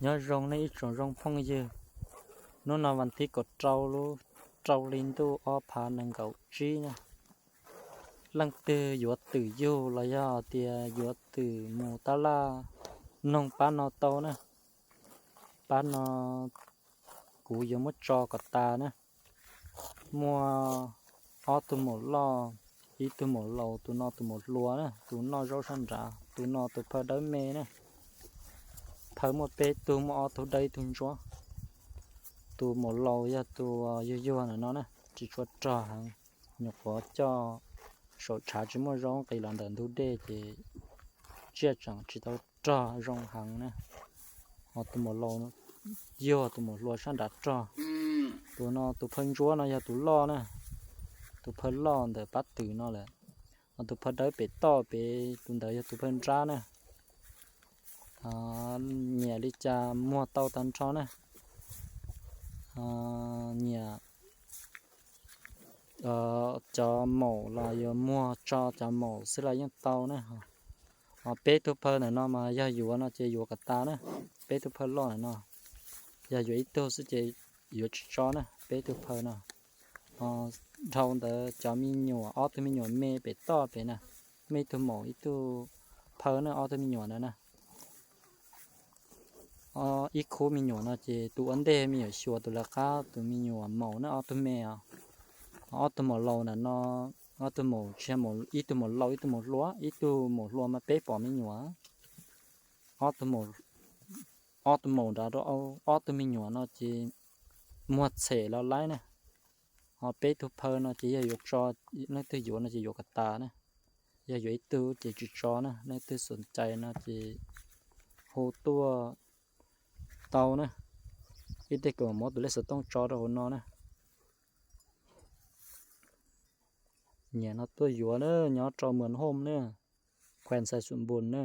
Nyob zoo nej ib tsoom zoo phooj ywg, hnub no vas thib kaum rau lub rau hli ntuj ob phav nees nkaum tsib na. Leej twg yuav twm yug los yog tias yuav twm mus tab laj noog pab no tau na. Pab no kuv yuav muab tso kom tas na. Muaj ob tug maum loj, ib tug maum laus, tus no tus maum hluas na, tus noj zaub sab nrad, tus no tus phaw dawb me na. Phaw muaj peb tug, muaj ob tug dawb ib tug ntsuab. Tus maum laus yog tus yuag yuag ntawm no na, tsis tshua rog heev, nyuam qhuav coj saum tshav tsis muaj zaub nqis los ntawm ntug dej ces tsiaj tseem tsis tau rog zoo heev na. Ho tus maum laus yog tus maum hluas sab nrad rog. Tus no tus phaw ntsuab no yog tus loj na, tus phaw loj ntawm pab twm no lawm. Ho tus phaw dawb pem toj pem tus ntawd yog tus phaw nrab na. Nyiam li cas muag tau tag nrho na. Nyiam cov maum los yuav muag tso cov maum xwb los yeej tau na. Ho peb tug phaw ntawm no mas yog yuav no ces yuav kom tas na. Peb tug phaw loj ntawm no, yog yuav ib tug xwb ces yuav tsis tso na, peb tug phaw no. Dhau ntawd cov me nyuam, ob tug me nyuam me pem toj pem na, muaj ib tug maum ib tug phaw na, ob tug me nyuam ntawd na. Ib khub me nyuam no ces tus ua ntej me nyuam xyuas, tus lawv qab tus me nyuam maum na, ob tug me os. Ob tug maum laus ntawm no, ob tug maum tsis, ib tug maum laus ib tug maum hluas, ib tug maum hluas mas peb pom me nyuam. Ob tug maum nrad rau ob tug me nyuam no ces muag txhem los laib na. Ho peb tug phaw no ces yog yuav tso, leej twg yuav no ces yuav kom tas na. Yog yuav ib tug ces tsis tso na, leej twg xom cai no ces hu tuaj tau na. Ib teg kuv mam muab tus lej xov tooj tso rau hauv no na. Nyiam no tuaj yuav na, nyob rau Muas Hom na, Khuem Xais Xum Npus na.